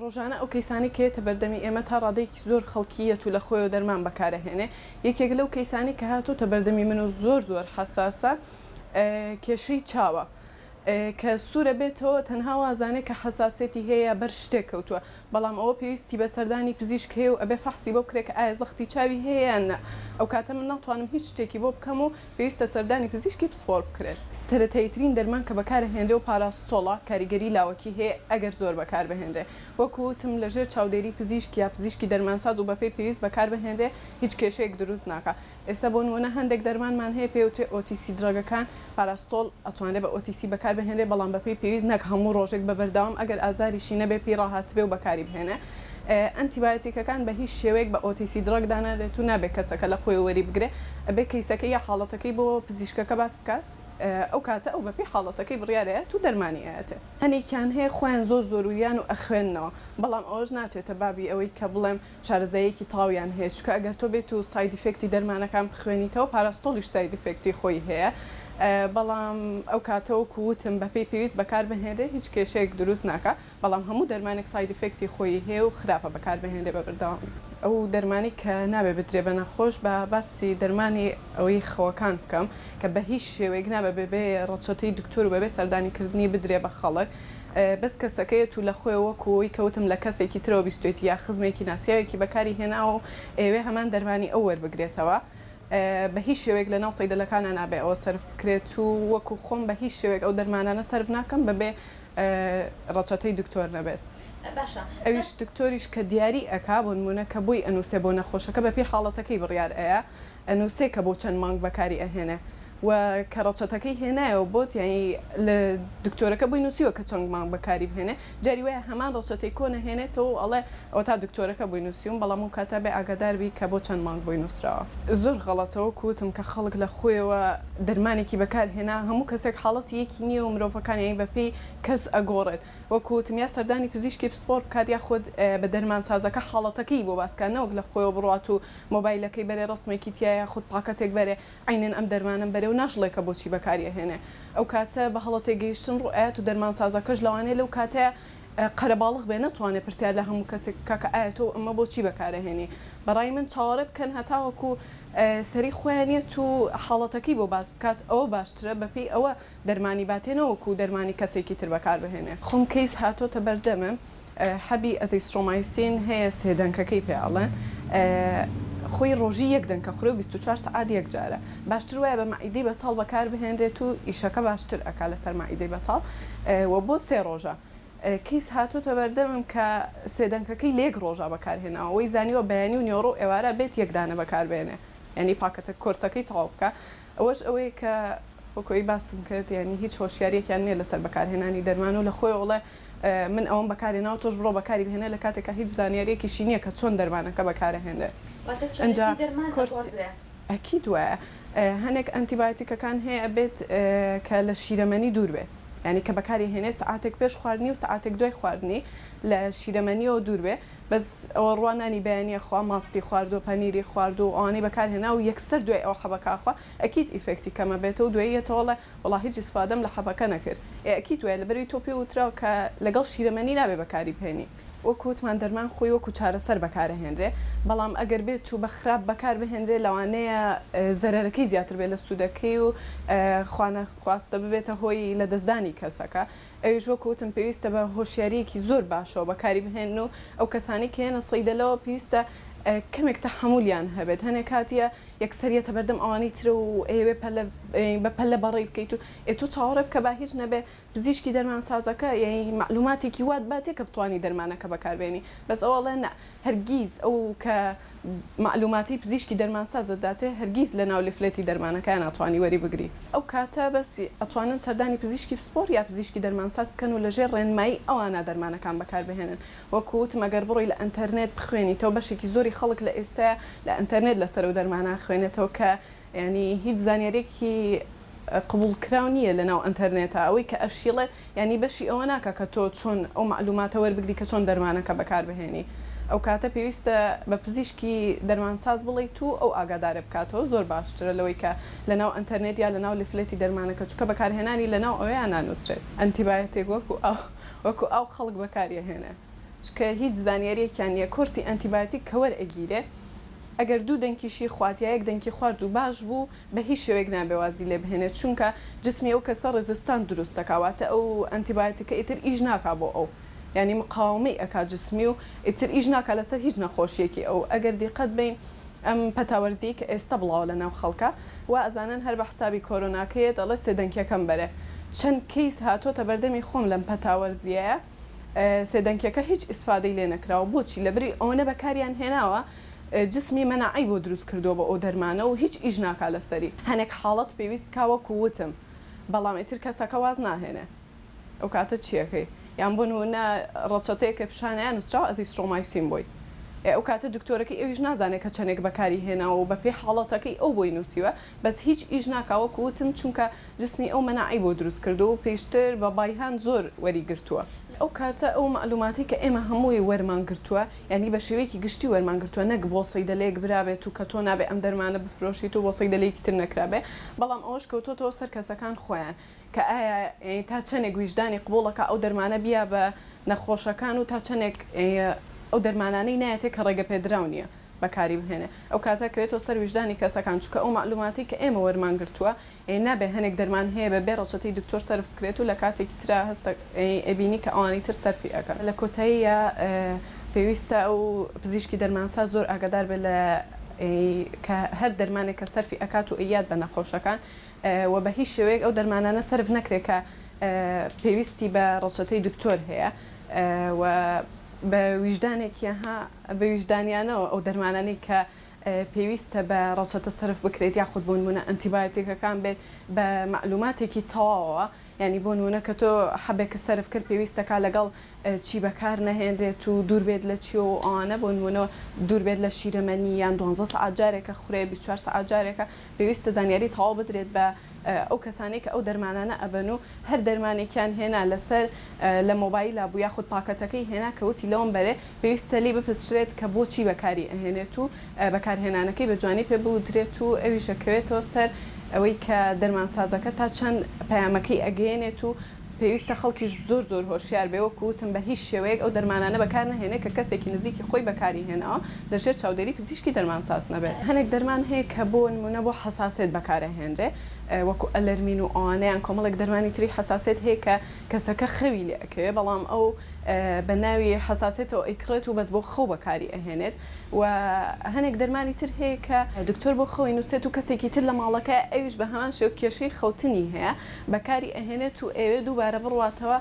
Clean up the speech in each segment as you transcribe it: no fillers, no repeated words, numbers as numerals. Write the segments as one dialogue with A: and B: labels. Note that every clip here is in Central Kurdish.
A: ڕۆژانە ئەو کەیسانەی کە یەتە بەردەمی ئێمە تا ڕادەیەکی زۆر خەڵکی یەت و لە خۆیەوە دەرمان بەکارئەهێنێ، یەکێک لەو کەیسانەی کە هاتۆتە بەردەمی من و زۆر زۆر حەساسە کێشەی چاوە کە سوورە بێتەوە تەنها وازانێ کە حەساسیەتی هەیە یا بەر شتێک کەوتووە بەڵام ئەوە پێویستی بە سەردانی پزیشک هەیە و ئەبێ فەحسی بۆ بکرێ کە ئایا زەختی چاوی هەیە یان نا ئەوکاتە من ناتوانم هیچ شتێکی بۆ بکەم و پێویستە سەردانی پزیشکی پسپۆڕ بکرێت. سەرەتاییترین دەرمان کە بەکارئەهێنرێ و پاراستۆڵە، کاریگەری لاوەکی هەیە ئەگەر زۆر بەکاربهێنرێ. وەکو وتم لەژێر چاودێری پزیشک یا پزیشکی دەرمانساز و بەپێی پێویست بەکاربهێنرێ هیچ کێشەیەک دروست ناکا. ئێستا بۆ نموونە هەندێک دەرمانمان هەیە پێی ئەوترێ OTC drug ەکان، پاراستۆڵ ئەتوانرێ بە OTC بەکاربهێنرێ بەڵام بەپێی پێویست نەک هەموو ڕۆژێک بە بەردەوام ئەگەر ئازاریشی نەبێ پێی ڕاهاتبێ و بەکاری بهێنێ. ئەنتیبایۆتیکەکان بە هیچ شێوەیەک بە OTC drug دانانرێت و نابێ کەسەکە لە خۆیەوە وەری بگرێ ئەبێ کەیسەکەی یا حاڵەتەکەی بۆ پزیشکەکە باس بکات ئەو کاتە ئەو بەپێی حاڵەتەکەی بڕیار ئەیات و دەرمانی ئەیاتێ. هەنێکیان هەیە خۆیان زۆر زۆروریان و ئەخوێننەوە بەڵام ئەوەش ناچێتە بابی ئەوەی کە بڵێم شارەزاییەکی تەواویان هەیە چونکە ئەگەر تۆ بێت و side effect ی دەرمانەکان بخوێنیتەوە پاراستۆڵیش side effect ی خۆی هەیە بەڵام ئەو کاتە وەکو وتم بەپێی پێویست بەکاربهێنرێ هیچ کێشەیەک دروست ناکا بەڵام هەموو دەرمانێک side effect ی خۆیی هەیە و خراپە بەکاربهێنرێ بە بەردەوامی. ئەو دەرمانەی کە نابێ بدرێ بە نەخۆش با باسی دەرمانی ئەوەی خەوەکان بکەم کە بە هیچ شێوەیەک نابێ بەبێ ڕەچەتەی دکتۆر و بەبێ سەردانی کردنی بدرێ بە خەڵک بەس کەسەکە یەت و لە خۆیەوە وەکو ئەوەی کە وتم لە کەسێکی ترەوە بیستوێتی یا خزمێکی ناسیاوێکی بەکاری هێناوە و ئەیەوێ هەمان دەرمانی ئەو وەربگرێتەوە بە هیچ شێوەیەک لەناو سەیدەلەکانا نابێ ئەوە سەرف بکرێت و وەکو خۆم بە هیچ شێوەیەک ئەو دەرمانانە سەرف ناکەم بەبێ ڕەچەتەی دکتۆر نەبێت
B: باشە
A: ئەویش دکتۆریش کە دیاری ئەکا بۆ نمونە کە بۆی ئەنوسێ بۆ نەخۆشەکە بە پێی حاڵەتەکەی بڕیار ئەیا ئەنوسێ کە بۆ چەند مانگ بەکاری ئەهێنێ و کە ڕەچەتەکەی هێنایەوە بۆت یانی لە دکتۆرەکە بۆی نوسیوە کە چەند مانگ بەکاری بهێنێ جاری وایە هەمان ڕەچەتەی کۆن ئەهێنێتەوە و ئەڵێ ئەوەتا دکتۆرەکە بۆی نوسیوم بەڵام ئەو کاتە بێ ئاگادار بی کە بۆ چەند مانگ بۆی نوسراوە. زۆر غەڵەتە وەکو وتم کە خەڵک لە خۆیەوە دەرمانێکی بەکار هێنا هەموو کەسێک حاڵەتی یەکی نییە و مرۆڤەکان یانی بەپێی کەس ئەگۆڕێت وەکو وتم یا سەردانی پزیشکی پسپۆڕ بکات یاخود بە دەرمانسازەکە حاڵەتەکەی بۆ باس کات نەوەک لە خۆیەوە بڕوات و مۆبایلەکەی بەرێ ڕەسمێکی تیایە یاخود پاکەتێک بەرێ عەینەن ئەم دەرمانەم بەرێ و ناشڵێ کە بۆچی بەکاری ئەهێنێ ئەو کاتە بە هەڵە تێگەیشتن ڕوو ئەیات و دەرمانسازەکەش لەوانەیە لەو کاتەیا قەرەباڵغ بێ نەتوانێ پرسیار لە هەموو کەسێک بکا کە ئایا تۆ ئەمە بۆچی بەکارئەهێنی بەڕای من چاوەڕێ بکەن هەتاوەکو سەری خۆیان یەت و حاڵەتەکەی بۆ باس بکات ئەوە باشترە بەپێی ئەوە دەرمانی باتێ نەوەکو دەرمانی کەسێکی تر بەکاربهێنێ. خۆم کەیس هاتۆتە بەردەمم حەبی azithromycin هەیە سێ دەنکەکەی پێ ئەڵێن خۆی ڕۆژی یەک دەنکە خورێ و 24 سەعات یەک جارە باشتر وایە بە مەعیدەی بەتاڵ بەکار بهێنرێت و ئیشەکە باشتر ئەکا لەسەر مەعیدەی بەتاڵ و بۆ سێ ڕۆژە کەیس هاتۆتە بەردەمم کە سێ دەنکەکەی لە یەک ڕۆژا بەکار هێناوە وەی زانیوە بەیانی و نیۆڕۆ و ئێوارە بێت یەک دانە بەکار بێنێ یانی پاکەتە کۆرسەکەی تەواو بکا ئەوەش ئەوەیە کە وەک ئەوەی باسم کرد یانی هیچ هۆشیاریەکیان نیە لەسەر بەکارهێنانی دەرمان و لە خۆیەوە ئەڵێ من ئەوەم بەکارهێناوە تۆش بڕۆ بەکاری بهێنە لە کاتێکا هیچ زانیاریەکیشی نیە کە چۆن دەرمانەکە بەکارەهێنرێت
B: واتە
A: ئەنجا
B: چۆنێتی دەرمان
A: کۆرسی
B: ئەگۆڕدرێ.
A: ئەکید وایە هەنێک ئەنتیبایۆتیکەکان هەیە ئەبێت کە لە شیرەمەنی دوور بێت یانی کە بەکاری هێنێ سەعاتێک پێش خواردنی و سەعاتێک دوای خواردنی لە شیرەمەنیەوە دوور بێ بەس ئەوە ڕوا نانی بەیانیە خوا ماستی خواردوە پەنیری خواردوە و ئەوانەی بەکار هێنا و یەکسەر دوای ئەوە حەبەکە ئەخوا ئەکید effect ی کەمە بێتەوە دوایی یەتەوە ئەڵێ وەڵا هیچ ئیسفادەم لە حەبەکە نەکرد ئێ ئەکید وایە لەبەرئەوەی تۆ پێ وتراوە کە لەگەڵ شیرەمەنی نابێ بەکاری بهێنی. وەکو وتمان دەرمان خۆی وەکو چارەسەر بەکارئەهێنرێ بەڵام ئەگەر بێت و بە خراپ بەکار بهێنرێ لەوانەیە زەرەرەکەی زیاتر بێت لە سوودەکەی و خوانەخواستە ببێتە هۆی لەدەستدانی کەسەکە ئەویش وەکو وتم پێویستە بە هۆشیارییەکی زۆر باشەوە بەکاری بهێنن و ئەو کەسانەی کە یەنە سەیدەلەوە پێویستە کەمێک تەحەمولیان هەبێت هەنێک کات یە یەکسەر یەتە بەردەم ئەوانەی ترە و ئەیەوێ پەلە بە پەلە بەڕێی بکەیت و ئێ تۆ چاوەڕێ بکە با هیچ نەبێ پزیشکی دەرمانسازەکە یانی مەعلوماتێکی وات باتێ کە بتوانی دەرمانەکە بەکار بێنی بەس ئەو ئەڵێ نا هەرگیز ئەو کە مەعلوماتەی پزیشکی دەرمانسازت داتێ هەرگیز لە ناو leaflet ی دەرمانەکەیا ناتوانی وەری بگری. ئەو کاتە بەس ئەتوانن سەردانی پزیشکی پسپۆڕ یا پزیشکی دەرمانساز بکەن و لە ژێر ڕێنمایی ئەوانا دەرمانەکان بەکار بهێنن. وەکو وتم ئەگەر بڕۆی لە ئەنتەرنێت بخوێنیتەوە بەشێکی زۆری خەڵک لە ئێستایا لە ئەنتەرنێت لەسەر ئەو دەرمانە ئەخوێنێتەوە کە یانی هیچ زانیاریەکی قبوڵکراو نییە لەناو ئەنتەرنێتا ئەوەی کە ئەشیڵێت یانی بەشی ئەوە ناکا کە تۆ چۆن ئەو مەعلوماتە وەربگری کە چۆن دەرمانەکە بەکاربهێنی ئەو کاتە پێویستە بە پزیشکی دەرمانساز بڵێیت و ئەو ئاگادارت بکاتەوە زۆر باشترە لەوەی کە لەناو ئەنتەرنێت یا لەناو leaflet ی دەرمانەکە چونکە بەکارهێنانی لەناو ئەوەیا نانوسرێت. ئەنتیبایۆتیک وەکو ئاو وەکو ئاو خەڵک بەکاری ئەهێنێ. چونکە هیچ زانیاریەکیان نیە کۆرسی ئەنتیبایۆتیک کە وەرئەگیرێ ئەگەر دوو دەنکیشی خوارد یا یەک دەنکی خوارد و باش بوو بە هیچ شێوەیەک نابێ وازی لێ بهێنێ چونکە جسمی ئەو کەسە resistant دروست دەکا واتە ئەو ئەنتیبایۆتیکە ئیتر ئیش ناکا بۆ ئەو یانی مقاومەی ئەکا جسمی و ئیتر ئیش ناکا لەسەر هیچ نەخۆشیەکی ئەو ئەگەر دیقەت بەین ئەم پەتا وەرزیەی کە ئێستا بڵاوە لە ناو خەڵکا وا ئەزانن هەر بە حسابی کۆرۆناکەیەت ئەڵێ سێ دەنکیەکەم بەرێ چەند کەیس هاتۆتە بەردەمی خۆم لەم پەتا وەرزیەیە سێ دەنکیەکە هیچ ئیسفادەی لێ نەکراوە بۆچی لەبری ئەوەنە بەکاریان هێناوە جسمی مەناعەی بۆ دروست کردووە بۆ ئەو دەرمانە و هیچ ئیش ناکا لەسەری. هەنێک حاڵەت پێویست کا وەکو وتم بەڵام ئیتر کەسەکە واز ناهێنێ ئەو کاتە چیەکەی یان بۆ نمونە ڕەچەتەیەکە پیشانەیا نوسراوە azithromycin بۆی ئێ ئەو کاتە دکتۆرەکەی ئەویش نازانێ کە چەنێک بەکاری هێناوە و بەپێی حاڵەتەکەی ئەو بۆی نوسیوە بەس هیچ ئیش ناکا وەکو وتم چونکە جسمی ئەو مەناعەی بۆ دروست کردووە و پێشتر بە بایهان زۆر وەری گرتووە. ئەو کاتە ئەو مەعلوماتەی کە ئێمە هەمووی وەرمان گرتووە یانی بە شێوەیەکی گشتی وەرمان گرتووە نەک بۆ سەیدەلەیەک برابێت و کە تۆ نابێ ئەم دەرمانە بفرۆشیت و بۆ سەیدەلەیەکی تر نەکرابێ بەڵام ئەوەش کەوتۆتەوە سەر کەسەکان خۆیان کە ئایا تا چەنێک ویژدانی قبوڵ ئەکا ئەو دەرمانە بیا بە نەخۆشەکان و تا چەنێک ئەو دەرمانانەی نایەتێ کە ڕێگەپێدراو نییە بەکاری بهێنێ ئەو کاتە کەوێتەوە سەر ویژدانی کەسەکان چونکە ئەو مەعلوماتەی کە ئێمە وەرمان گرتووە ئێ نابێ هەنێک دەرمان هەیە بە بێ ڕەچەتەی دکتۆر سەرف بکرێت و لە کاتێکی ترا هەستە ئەبینی کە ئەوانی تر سەرفی ئەکەن. لە کۆتاییا پێویستە ئەو پزیشکی دەرمانساز زۆر ئاگادار بێت لە کە هەر دەرمانێک کە سەرفی ئەکات و ئەیات بە نەخۆشەکان و بە هیچ شێوەیەک ئەو دەرمانانە سەرف نەکرێت کە پێویستی بە ڕەچەتەی دکتۆر هەیە و بە ویژدانێکی ها بە ویژدانیانەوە ئەو دەرمانانەی کە پێویستە بە ڕەچەتە سەرف بکرێت یاخود بۆ نمونە ئەنتیبایۆتیکەکان بێت بە مەعلوماتێکی تەواوەوە یانی بۆ نمونە کە تۆ حەبێکت سەرف کرد پێویستەکا لەگەڵ چی بەکار نەهێنرێت و دوور بێت لە چی و ئەوانە بۆ نمونە دوور بێت لە شیرەمەنی یان دوانزە سەعات جارێکە خورێ 24 سەعات جارێکە پێویستە زانیاری تەواو بدرێت بە ئەو کەسانەی کە ئەو دەرمانانە ئەبەن و هەر دەرمانێکیان هێنا لەسەر لە مۆبایلا بوو یاخود پاکەتەکەی هێنا کە وتی لەوەم بەرێ پێویستە لێی بپرسرێت کە بۆچی بەکاری ئەهێنێت و بەکارهێنانەکەی بە جوانی پێ بوترێت و ئەویش ئەکەوێتەوە سەر ئەوەی کە دەرمانسازەکە تا چەند پەیامەکەی ئەگەیەنێت و پێویستە خەڵکیش زۆر زۆر هۆشیار بێ وەکو وتم بە هیچ شێوەیەک ئەو دەرمانانە بەکار نەهێنێ کە کەسێکی نزیکی خۆی بەکاری هێناوە لە ژێر چاودێری پزیشکی دەرمانساز نەبێت. هەنێک دەرمان هەیە کە بۆ نمونە بۆ حەساسیەت بەکار ئەهێنرێ وەکو ئەلەرمین و ئەوانە یان کۆمەڵێک دەرمانی تری حەساسیەت هەیە کە کەسەکە خەوی لێ ئەکەوێ بەڵام ئەو بە ناوی حەساسیەتەوە ئەیکڕێت و بەس بۆ خەو بەکاری ئەهێنێت و هەنێک دەرمانی تر هەیە کە دکتۆر بۆ خەوی نوسێت و کەسێکی تر لە ماڵەکەیە ئەویش بە هەمان شێوە کێشەی خەوتنی هەیە بەکاری ئەهێنێت و ئەیەوێ دووبارە بڕواتەوە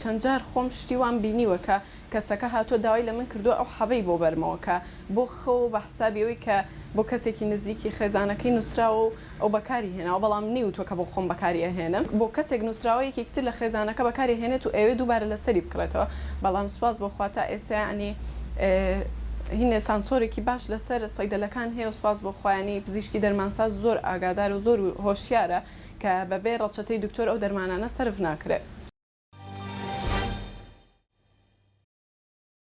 A: چەند جار خۆم شتی وام بینیوە کە کەسەکە هاتووە داوای لە من کردووە ئەو حەبەی بۆ بەرمەوە کە بۆ خەو بە حسابی ئەوەی کە بۆ کەسێکی نزیکی خێزانەکەی نوسراوە و ئەو بەکاری هێناوە بەڵام نەیوتووە کە بۆ خۆم بەکاری ئەهێنم بۆ کەسێک نوسراوە یەکێکی تر لە خێزانەکە بەکاری ئەهێنێت و ئەیەوێ دووبارە لەسەری بکڕێتەوە بەڵام سوپاس بۆ خوا تا ئێستا یەعنی هینێ سانسۆرێکی باش لەسەر سەیدەلەکان هەیە و سوپاس بۆ خوا یەعنی پزیشکی دەرمانساز زۆر ئاگادار و زۆر هۆشیارە کە بەبێ ڕەچەتەی دکتۆر ئەو دەرمانانە سەرف ناکرێ.